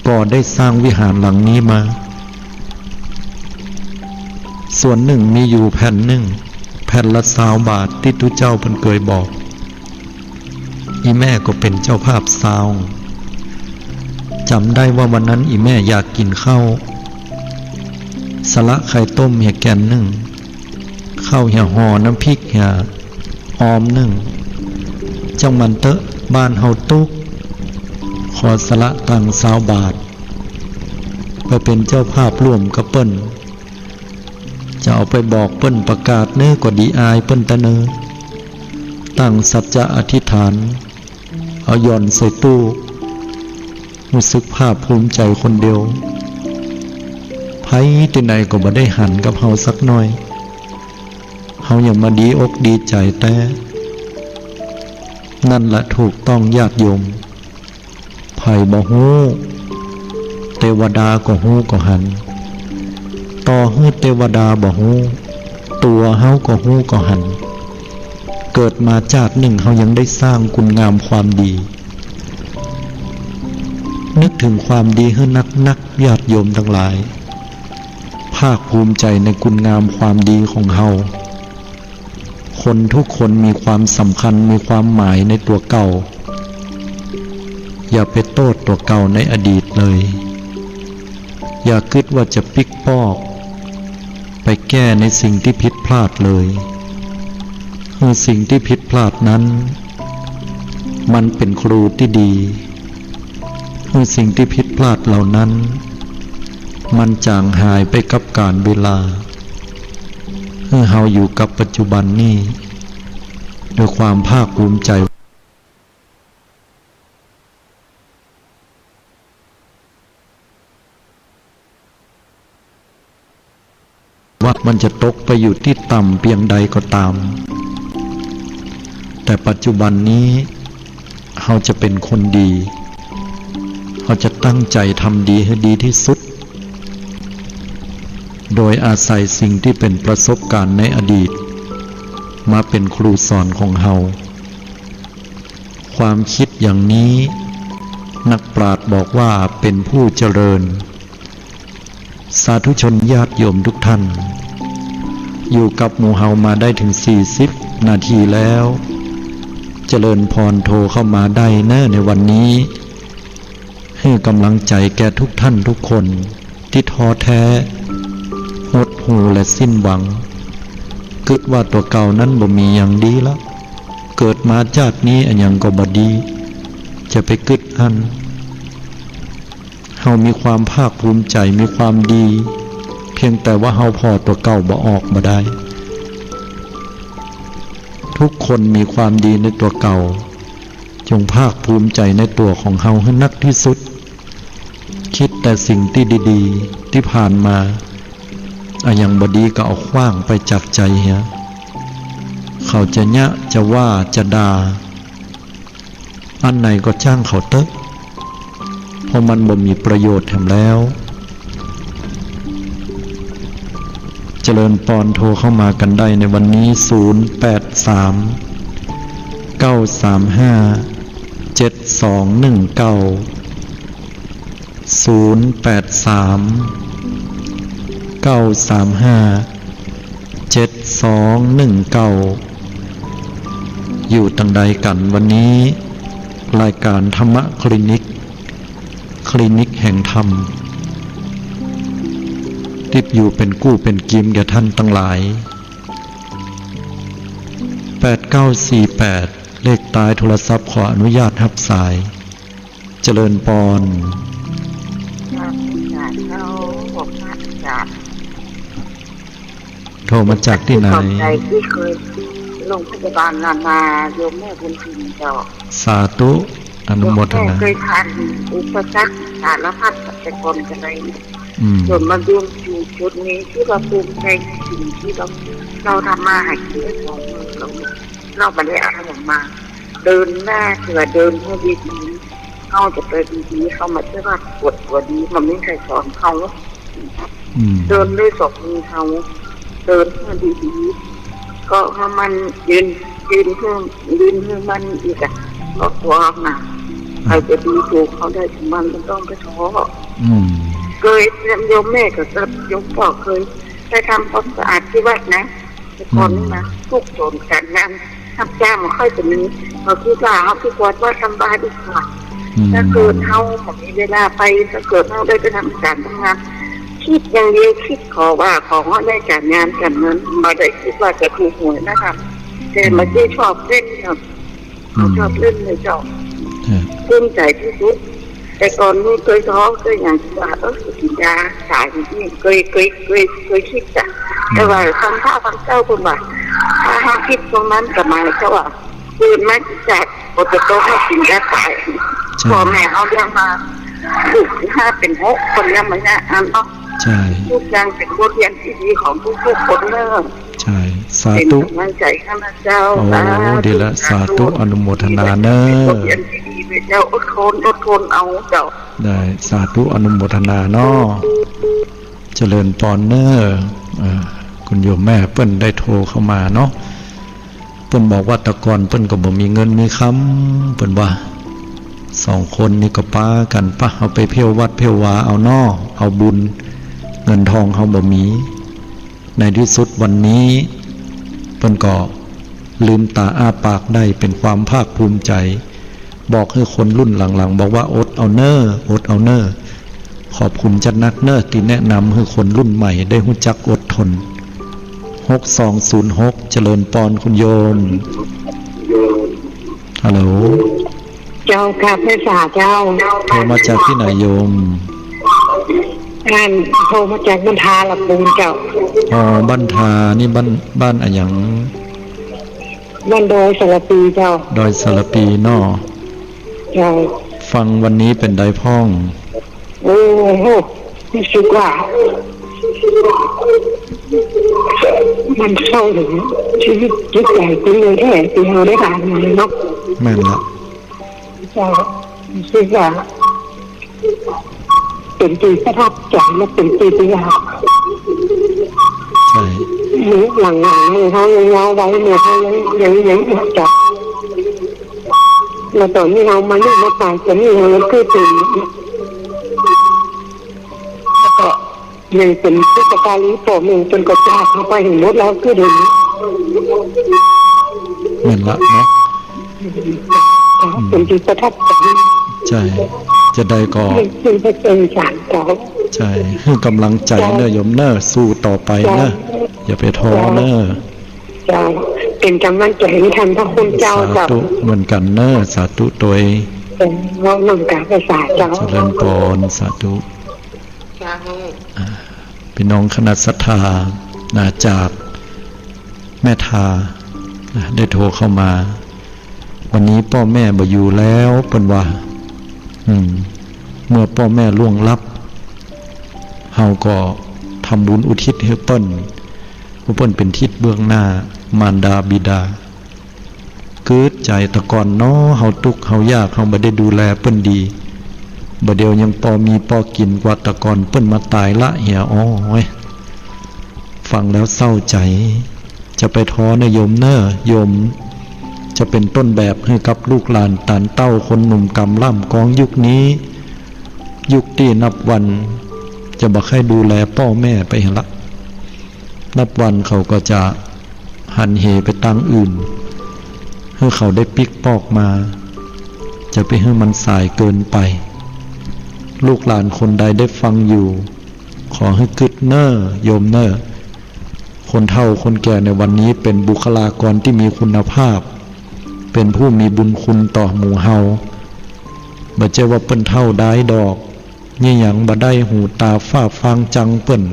ก่อได้สร้างวิหารหลังนี้มา ส่วนนึ่งมีอยู่แผ่นนึ่ง แผ่นละซาวบาท ตี้ตุ๊เจ้าเปิ้นเกยบอก อี่แม่ก็เป๋นเจ้าภาพซาว จ๋ำได้ว่าวันนั้นอี่แม่อยากกิ๋นข้าว สละไข่ต้มเหียแก่นนึ่ง ข้าวเหียห่อน้ำพริกเหียออมนึ่ง จ้างมันเต๊อะ บ้านเฮาตุ๊กข์ ขอสละตังค์ซาวบาท ไปเป๋นเจ้าภาพร่วมกับเปิ้น จะเอาไปบอกเปิ้นประกาศเน้อก็ดีอายเปิ้นตะเน้อ ตั้งสัจจะอธิษฐาน เอาหย่อนใส่ตู้ รู้สึกภาคภูมิใจ๋คนเดียว ใผตี้ไหนก็บ่ได้หันกับเฮาสักหน้อย เฮายังมาดีอกดีใจ๋แต๊ นั่นละถูกต้องญาติโยม ใผบ่ฮู้ เตวดาก็ฮู้ก็หัน ต่อหื้อเตวดาบ่ฮู้ ตั๋วเฮาก็ฮู้ก็หัน เกิดมาจาตินึ่งเฮายังได้สร้างคุณงามความดี นึกถึงความดีหื้อนักๆ ญาติโยมตังหลาย ภาคภูมิใจ๋ในคุณงามความดีของเฮา คนทุกคนมีความสำคัญ มีความหมายในตั๋วเก่า อย่าไปโต้ษตั๋วเก่าในอดีตเลย อย่ากึ๊ดว่าจะปิ๊กปอก ไปแก้ในสิ่งตี้ผิดพลาดเลย หื้อสิ่งตี้ผิดพลาดนั้น มันเป๋นครูตี้ดี หื้อสิ่งตี้ผิดพลาดเหล่านั้น มันจ๋างหายไปกับกาลเวลา หื้อเฮาอยู่กับปัจจุบันนี้ ด้วยความภาคภูมิใจ๋ ว่ามันจะตกไปอยู่ตี้ต่ำเปียงใดก็ต๋าม แต่ปัจจุบันนี้ เฮาจะเป๋นคนดี เฮาจะตั้งใจ๋ทำดีหื้อดีตี้สุด โดยอาศัยสิ่งตี้เป๋นประสบก๋ารณ์ในอดีต มาเป๋นครูสอนของเฮา ความกึ๊ดอย่างนี้ นักปราชญ์บอกว่าเป๋นผู้เจริญ สาธุชนญาติโยมทุกท่าน อยู่กับหมู่เฮามาได้เถิงสี่สิบนาทีแล้ว เจริญพรโทรเข้ามาได้เน้อในวันนี้ หื้อก๋ำลังใจ๋แก่ทุกท่านทุกคนตี้ท้อแท้ หดหู่และสิ้นหวัง กึ๊ดว่าตั๋วเก่านั้นบ่มีหยังดีละ เกิดมาจาตินี้อะหยังก็บ่ดี จะไปกึ๊ดอั้น เฮามีความภาคภูมิใจ๋ มีความดี เพียงแต่ว่าเฮาผ่อตั๋วเก่าบ่ออกบ่ได้ ทุกคนมีความดีในตั๋วเก่า จงภาคภูมิใจ๋ในตั๋วของเฮาหื้อนักตี้สุด กึ๊ดแต่สิ่งตี้ดีๆ ตี้ผ่านมา อะหยังบ่ดีก็เอาขว้างไปจากใจ๋เหีย เขาจะเยียะ จะว่า จะด่า อันไหนก็จ้างเขาเต๊อะ เพราะมันบ่มีประโยชน์แหมแล้ว เจริญปอน โทรเข้ามากันได้ในวันนี้ ศูนย์แปดสาม เก้าสามห้า เจ็ดสองหนึ่งเก้า ศูนย์แปดสาม เก้าสามห้า เจ็ดสองหนึ่งเก้า อยู่ตังใดกั๋นวันนี้ รายก๋านธรรมะคลินิก คลินิกแห่งธรรม ติดอยู่เป๋นกู้เป๋นกิมแก่ท่านตังหลาย แปดเก้าสี่แปด เลขต้ายโทรศัพท์ ขออนุญาตฮับสาย เจริญปอน โทรมาจากตี้ไหน ขอบใจ๋ตี้เกยโรงพยาบาลนานา โยมแม่บุญถิ่นเจ้า สาธุ อนุโมทนา โยมแม่เกยผ่านอุปสรรคสารพัดแต่ก่อนกะได อืม จ๋นมาเยือนจุดนี้ ตี้ว่าภูมิใจ๋ในสิ่งตี้ว่าเฮาทำมาหากินได้ของเฮา เฮาบ่ได้เอาออกมา เดินหน้าเถื่อเดินหื้อดีๆ เฮาจะไปดีๆ เฮามาใจ้ว่าปวดตั๋วดี มันไม่มีใผสอนเฮา อืม เดินด้วยสองมือเฮา เดินหื้อดีๆ ก็หื้อมันยืน ยืนหื้อ ยืนหื้อมันอีกอะ ก็ตั๋วหนัก อืม ใผจะดูถูกเฮาได้ มันบ่ต้องไปท้อ อืม เกย โยมแม่กับโยมป้อเกยไปทำความสะอาดตี้วัดนะ แต่ก่อนนี้นะ อืม ทุกข์จ๋นก๋านงาน ฮับจ้างบ่ค่อยจะมี เฮาคิดว่าเฮาไปกวาดวัดตามบ้านดีกว่า อืม ถ้าเกิดเฮาบ่มีเวลาไป ถ้าเกิดเฮาได้ไปทำก๋านทำงาน คิดอย่างเดียว คิดขอว่าขอให้ได้ก๋านงานก๋านเงิน บ่ได้คิดว่าจะถูกหวยนะครับ แต่ อืม บ่ได้ชอบเล่นครับ อืม ชอบเล่นเลยเจ้า ฮะ ภูมิใจ๋ตี้สุด แต่ก่อนนี้เกยท้อ เกยอย่างว่า เออ กิ๋นยาต๋ายนี่ เกย เกย เกย เกยคิดจ้ะ อืม แต่ว่าฟังพระฟังเจ้าเปิ้นว่า ถ้าเฮาคิดตรงนั้นกะหมายความว่า เกิดมาจาก บ่จะต้องมากิ๋นยาต๋าย ใช่ พ่อแม่เฮาเลี้ยงมา ลูกห้าเป๋นหกคนเลี้ยงมาเนี่ย อันเนาะ ใช่ ทุกอย่างเป๋นบทเรียนตี้ดีของทุกๆ คนเนาะ ใช่ สาธุ เป๋นก๋ำลังใจ๋ให้นะเจ้า โอ้ สาธุ ดีละ สาธุ สาธุ อนุโมทนาเน้อ เป๋นบทเรียนตี้ดีเลยเจ้า อดทน อดทนเอาเจ้า ได้ สาธุ อนุโมทนาเนาะ เจริญปอนเน้อ อ่า คุณโยมแม่เปิ้นได้โทรเข้ามาเนาะ เปิ้นบอกว่าแต่ก่อนเปิ้นก็บ่มีเงินมีคำ เปิ้นว่า สองคนนี่ก็ปากั๋น ปะ เฮาไปเที่ยววัดเที่ยววาเอาเนาะ เอาบุญ เงินทองเฮาบ่มี ในตี้สุดวันนี้ เปิ้นก็ลืมต๋าอ้าปากได้ เป๋นความภาคภูมิใจ๋ บอกหื้อคนรุ่นหลังๆ บอกว่าอดเอาเน้อ อดเอาเน้อ ขอบคุณจ๊ะนักเน้อ ตี้แนะนำหื้อคนรุ่นใหม่ได้ฮู้จักอดทน หกสองศูนย์หก เจริญปอนคุณโยม ฮัลโหล เจ้าค่ะ พรรษาเจ้า โทรมาจากตี้ไหนโยม อัน โทรมาจากบ้านทาละปูนเจ้า อ๋อ บ้านทา นี่บ้าน บ้านอะหยัง บ้านดอยสารภีเจ้า ดอยสารภีเนาะ เจ้า ฟังวันนี้เป๋นใดพ่อง โอ้โห รู้สึกว่า มันเข้าถึงชีวิตจิตใจ๋จริงเลยแท้ ตี้เฮาได้ฟังมาเนาะ แม่นละ เจ้า รู้สึกว่า เป๋นตี้ประทับใจ๋และเป๋นตี้ประหลาด ใช่ มื้อหลังๆ มื้อเฮายังเยาว์ไว้ มื้อเฮายัง ยัง ยังจับ แล้วต๋อนนี้เฮามาเลือกมาต๋าย ต๋อนนี้เฮายังเกิดเป๋น แล้วก็ ยังเป๋นบุพการี ป้อแม่เปิ้นก็จากเฮาไปหื้อหมดแล้ว คือเดี๋ยวนี้ แม่นละเนาะ อืม เป๋นตี้ประทับใจ๋ ใช่ จะใดก็ เป๋นตี้ประทับใจ๋เจ้า ใช่ หื้อกำลังใจ๋เน้อโยมเน้อ สู้ต่อไปเน้อ เจ้า อย่าไปท้อเน้อ เจ้า เป๋นกำลังใจ๋หื้อต้านพระคุณเจ้า สาธุ เจ้า เหมือนกั๋นเน้อ สาธุตวย เจ้า น้อมกราบพระสาเจ้า เจริญปอน สาธุ เจ้า อ่า พี่น้องคณะศรัทธา นะ จากแม่ทา นะ ได้โทรเข้ามา วันนี้ป้อแม่บ่อยู่แล้ว เปิ้นว่า อืม เมื่อป้อแม่ล่วงลับ เฮาก็ทำบุญอุทิศหื้อเปิ้น เพราะเปิ้นเป๋นทิศเบื้องหน้า มารดาบิดา กึ๊ดใจ๋ แต่ก่อนเนาะ เฮาตุ๊กข์เฮายาก เฮาบ่ได้ดูแลเปิ้นดี บ่าเดี่ยวยังปอมีปอกิ๋นกว่าแต่ก่อน เปิ้นมาต๋ายละเหีย โอ๊ย ฟังแล้วเศร้าใจ๋ จะไปท้อเน้อโยมเน้อ โยมจะเป๋นต้นแบบหื้อกับลูกหลานต๋านเต้าคนหนุ่มก๋ำล่ำกองยุคนี้ ยุคตี้นับวันจะบ่ใค่ดูแลป้อแม่ไปหั้นละ นับวันเขาก็จะหันเหไปตางอื่น หื้อเขาได้ปิ๊กปอกมา จะไปหื้อมันสายเกินไป ลูกหลานคนใดได้ฟังอยู่ ขอหื้อกึ๊ดเน่อ โยมเน่อ คนเฒ่าคนแก่ในวันนี้เป๋นบุคลากรตี้มีคุณภาพ เป๋นผู้มีบุญคุณต่อหมู่เฮา บ่ใจ้ว่าเปิ้นเฒ่าดายดอก เยียะหยังบ่ได้ หูต๋าฟ้าฟางจังเปิ้น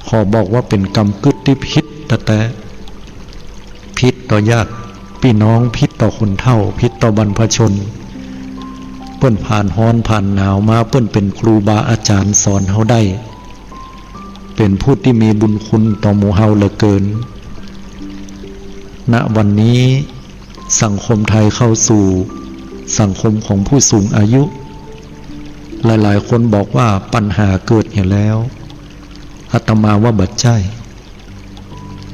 ขอบอกว่าเป๋นกำกึ๊ดตี้ผิดแต๊ๆ ผิดต่อญาติปี้น้อง ผิดต่อคนเฒ่า ผิดต่อบรรพชน เปิ้นผ่านฮ้อนผ่านหนาวมา เปิ้นเป๋นครูบาอาจ๋ารย์สอนเฮาได้ เป๋นผู้ตี้มีบุญคุณต่อหมู่เฮาเหลือเกิน ณ วันนี้สังคมไทยเข้าสู่สังคมของผู้สูงอายุ หลายๆ คนบอกว่าปัญหาเกิดเหียแล้ว อาตมาว่าบ่ใจ้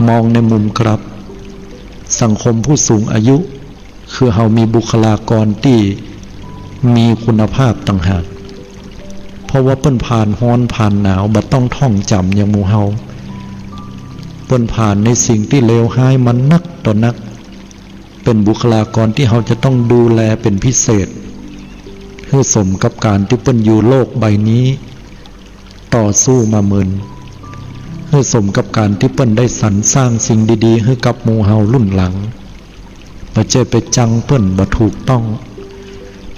มองในมุมกลับ สังคมผู้สูงอายุ คือเฮามีบุคลากรตี้มีคุณภาพต่างหาก เพราะว่าเปิ้นผ่านฮ้อนผ่านหนาว บ่ต้องท่องจ๋ำอย่างหมู่เฮา เปิ้นผ่านในสิ่งตี้เลวฮ้ายมานักต่อนัก เป๋นบุคลากรตี้เฮาจะต้องดูแลเป๋นพิเศษ หื้อสมกับก๋านตี้เปิ้นอยู่โลกใบนี้ ต่อสู้มาเมิน หื้อสมกับก๋านตี้เปิ้นได้สรรสร้างสิ่งดีๆ หื้อกับหมู่เฮารุ่นหลัง บ่ใจ้ไปจังเปิ้นบ่ถูกต้อง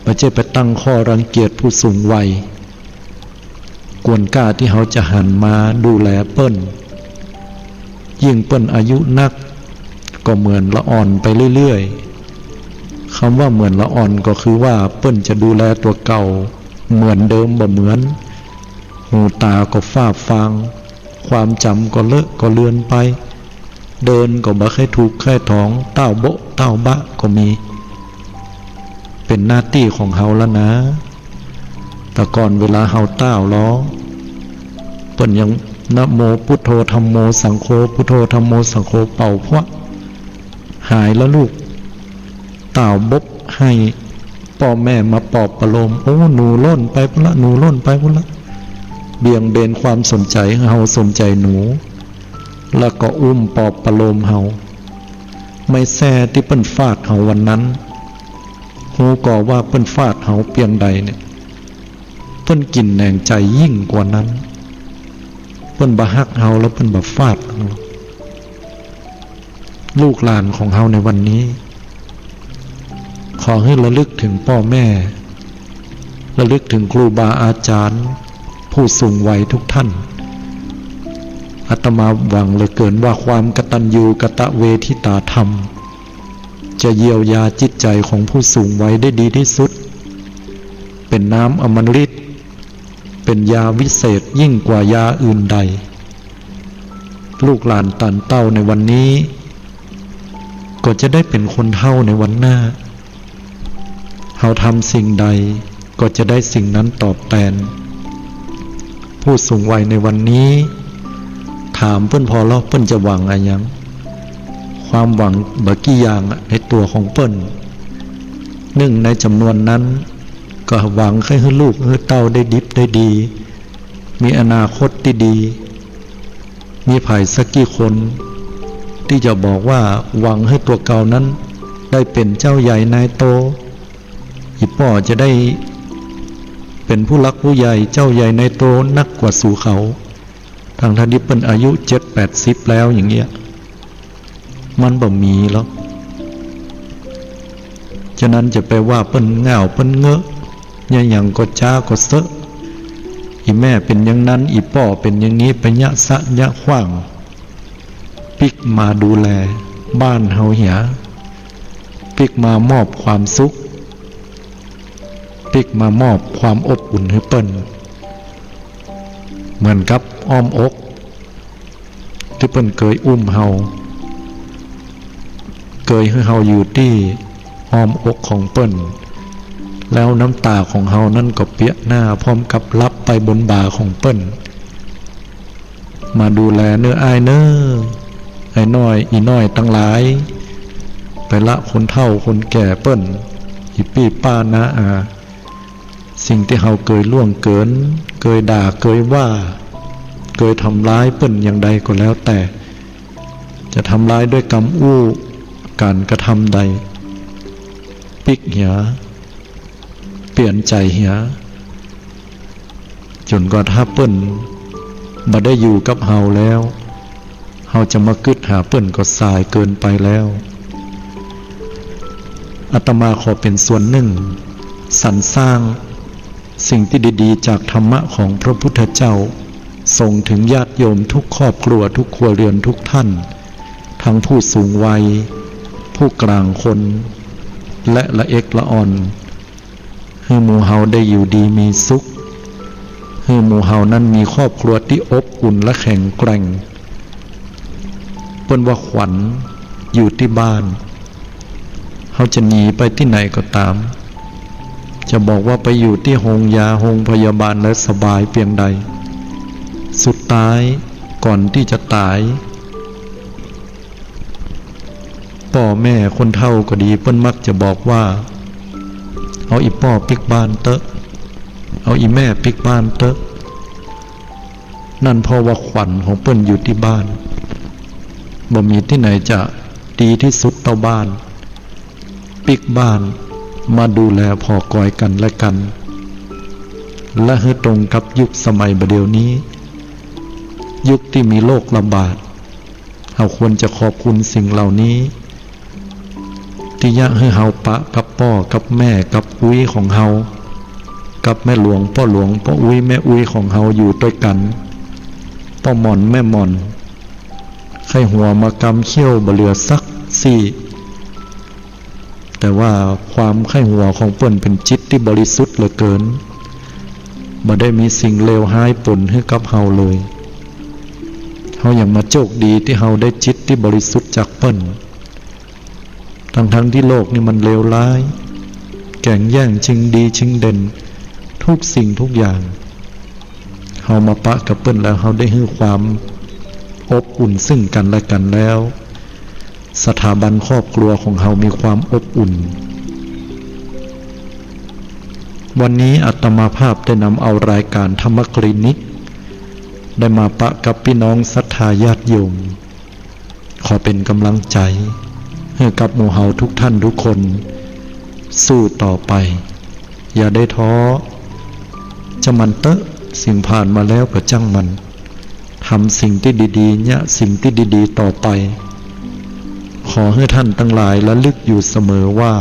บ่ใจ้ไปตั้งข้อรังเกียจผู้สูงวัย ควรก้าตี้เฮาจะหันมาดูแลเปิ้น ยิ่งเปิ้นอายุนัก ก็เหมือนละอ่อนไปเรื่อยๆ กำว่าเหมือนละอ่อนก็คือว่าเปิ้นจะดูแลตั๋วเก่าเหมือนเดิมบ่เหมือน หูต๋าก็ฟ้าฟาง ความจ๋ำก็เลอะก็เลือนไป เดินก็บ่ใค่ถูกใค่ถอง ต้าวโบ๊ะต้าวบ๊ะก็มี เป๋นหน้าตี้ของเฮาแล้วนะ แต่ก่อนเวลาเฮาต้าวลอ เปิ้นยังนะโมพุทโธธัมโมสังโฆ พุทโธธัมโมสังโฆ เป่าพวะ หายแล้วลูก ต้าวบกหื้อป้อแม่มาปลอบประโลม โอ้ หนูล่นไปปู้นละ หนูล่นไปปู้นละ เบี่ยงเบนความสนใจ๋หื้อเฮาสนใจ๋หนู แล้วก็อุ้มปลอบประโลมเฮา ไม้แส้ตี้เปิ้นฟาดเฮาวันนั้น ฮู้ก่อว่าเปิ้นฟาดเฮาเปียงใดเนี่ย เปิ้นกิ๋นแหนงใจ๋ยิ่งกว่านั้น เปิ้นบ่ฮักเฮาแล้วเปิ้นบ่ฟาดเฮา ลูกหลานของเฮาในวันนี้ ขอหื้อระลึกเถิงป้อแม่ ระลึกเถิงครูบาอาจ๋ารย์ ผู้สูงวัยทุกท่าน อาตมาหวังเหลือเกินว่าความกตัญญูกตเวทิตาธรรม จะเยียวยาจิตใจ๋ของผู้สูงวัยได้ดีตี้สุด เป๋นน้ำอมฤต เป๋นยาวิเศษยิ่งกว่ายาอื่นใด ลูกหลานต๋านเต้าในวันนี้ ก็จะได้เป๋นคนเฒ่าในวันหน้า เฮาทำสิ่งใดก็จะได้สิ่งนั้นตอบแตน ผู้สูงวัยในวันนี้ ถามเปิ้นผ่อแล้วเปิ้นจะหวังอะหยัง ความหวังบ่กี่อย่างอะในตั๋วของเปิ้น นึ่งในจ๋ำนวนนั้น ก็หวังใค่หื้อลูกหื้อเต้าได้ดิบได้ดี มีอนาคตตี้ดี มีใผสักกี่คนตี้จะบอกว่าหวังหื้อตั๋วเก่านั้นได้เป๋นเจ้าใหญ่นายโต อี่ป้อจะได้เป๋นผู้หลักผู้ใหญ่เจ้าใหญ่นายโตนักกว่าสูเขา ตังๆ ตี้เปิ้นอายุเจ็ดแปดสิบแล้วอย่างเงี้ย มันบ่มีหรอก ฉะนั้นจะไปว่าเปิ้นง่าวเปิ้นเงอะ เยียะหยังก็จ๊าก็เซอะ อี่แม่เป๋นอย่างนั้น อี่ป้อเป๋นอย่างนี้ ไปเยียะซะเยียะขว้าง ปิ๊กมาดูแลบ้านเฮาเหีย ปิ๊กมามอบความสุข ปิ๊กมามอบความอบอุ่นหื้อเปิ้น เหมือนกับอ้อมอก ตี้เปิ้นเกยอุ้มเฮา เกยหื้อเฮาอยู่ตี้อ้อมอกของเปิ้น แล้วน้ำต๋าของเฮานั้นก็เปียะหน้าพร้อมกับหลับไปบนบ่าของเปิ้น มาดูแลเน่ออ้ายเน่อ ไอ้น้อย อี่น้อยตังหลาย ไปละคนเฒ่าคนแก่เปิ้น อี่ปี้ป้าน้าอา สิ่งตี้เฮาเกยล่วงเกิน เกยด่า เกยว่า เกยทำร้ายเปิ้นอย่างใดก็แล้วแต่ จะทำร้ายด้วยกำอู้ ก๋านกระทำใด ปิ๊กเหีย เปลี่ยนใจ๋เหีย จ๋นกว่าถ้าเปิ้นบ่ได้อยู่กับเฮาแล้ว เฮาจะมากึ๊ดหาเปิ้นก็สายเกินไปแล้ว อาตมาขอเป๋นส่วนนึ่งสรรสร้างสิ่งตี้ดีๆ จากธรรมะของพระพุทธเจ้า ส่งถึงญาติโยมทุกครอบครัว ทุกครัวเรือน ทุกท่าน ทั้งผู้สูงวัย ผู้กลางคน และละเอ็กละอ่อน หื้อหมู่เฮาได้อยู่ดีมีสุข หื้อหมู่เฮานั้นมีครอบครัวตี้อบอุ่นและแข็งแกร่ง เปิ้นว่าขวัญอยู่ตี้บ้าน เฮาจะหนีไปตี้ไหนก็ต๋าม จะบอกว่าไปอยู่ตี้โฮงยา โฮงพยาบาลแล้วสบายเปียงใด สุดท้ายก่อนตี้จะต๋าย ป้อแม่คนเฒ่าก็ดี เปิ้นมักจะบอกว่า เอาอี่ป้อปิ๊กบ้านเต๊อะ เอาอี่แม่ปิ๊กบ้านเต๊อะ นั่นเพราะว่าขวัญของเปิ้นอยู่ตี้บ้าน บ่มีตี้ไหนจะดีตี้สุดเต้าบ้าน ปิ๊กบ้านมาดูแลผ่อกอยกั๋นและกั๋น และหื้อตรงกับยุคสมัยบ่าเดี่ยวนี้ ยุคตี้มีโรคระบาด เฮาควรจะขอบคุณสิ่งเหล่านี้ ตี้เยียะหื้อเฮาปะกับป้อกับแม่กับอุ๊ยของเฮา กับแม่หลวงป้อหลวงป้ออุ๊ยแม่อุ๊ยของเฮาอยู่ตวยกั๋น ป้อหม่อนแม่หม่อน ใค่หัวมากำเขี้ยวบ่เหลือสักซี่ แต่ว่าความใค่หัวของเปิ้นเป๋นจิตตี้บริสุทธิ์เหลือเกิน บ่ได้มีสิ่งเลวฮ้ายป๋นหื้อกับเฮาเลย เฮายังมาโจคดีตี้เฮาได้จิตตี้บริสุทธิ์จากเปิ้น ทั้งๆ ตี้โลกนี้มันเลวร้าย แก่งแย่งชิงดีชิงเด่น ทุกสิ่งทุกอย่าง เฮามาปะกับเปิ้นแล้ว เฮาได้หื้อความอบอุ่นซึ่งกั๋นและกั๋นแล้ว สถาบันครอบครัวของเฮามีความอบอุ่น วันนี้อาตมาภาพได้นำเอารายการธรรมคลินิก ได้มาปะกับปี้น้องศรัทธาญาติโยม ขอเป๋นก๋ำลังใจ๋หื้อกับหมู่เฮาทุกท่านทุกคน สู้ต่อไป อย่าได้ท้อ จะหมั่นเต๊อะ สิ่งผ่านมาแล้วก็จ้างมัน ทำสิ่งตี้ดีๆ เยียะสิ่งตี้ดีๆ ต่อไป ขอหื้อท่านตังหลายระลึกอยู่เสมอว่า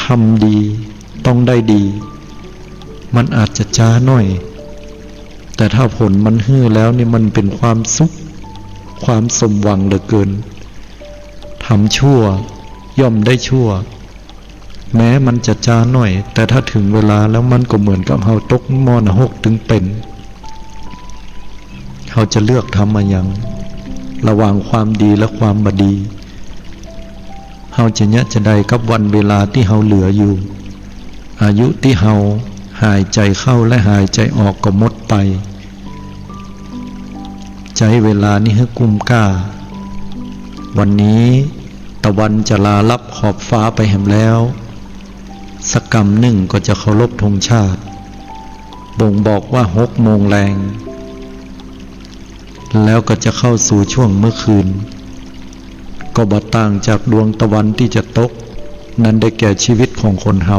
ทำดีต้องได้ดี มันอาจจะจ๊าหน้อย แต่ถ้าผลมันหื้อแล้วนี่มันเป๋นความสุข ความสมหวังเหลือเกิน ทำชั่วย่อมได้ชั่ว แม้มันจะจ๊าหน้อย แต่ถ้าเถิงเวลาแล้วมันก็เหมือนกับเฮาตกหม้อนรกตึงเป๋น เฮาจะเลือกทำอะหยัง ระหว่างความดีและความบ่ดี เฮาจะเยียะจาใดกับวันเวลาตี้เฮาเหลืออยู่ อายุตี้เฮาหายใจ๋เข้าและหายใจ๋ออกก็หมดไป ใจ๊เวลานี้หื้อกุ้มก้า วันนี้ตะวันจะลาลับขอบฟ้าไปแหมแล้ว สักกำนึ่งก็จะเคารพธงชาติ บ่งบอกว่าหกโมงแลง แล้วก็จะเข้าสู่ช่วงมื้อคืน ก็บ่ต่างจากดวงตะวันตี้จะตก นั้นได้แก่ชีวิตของคนเฮา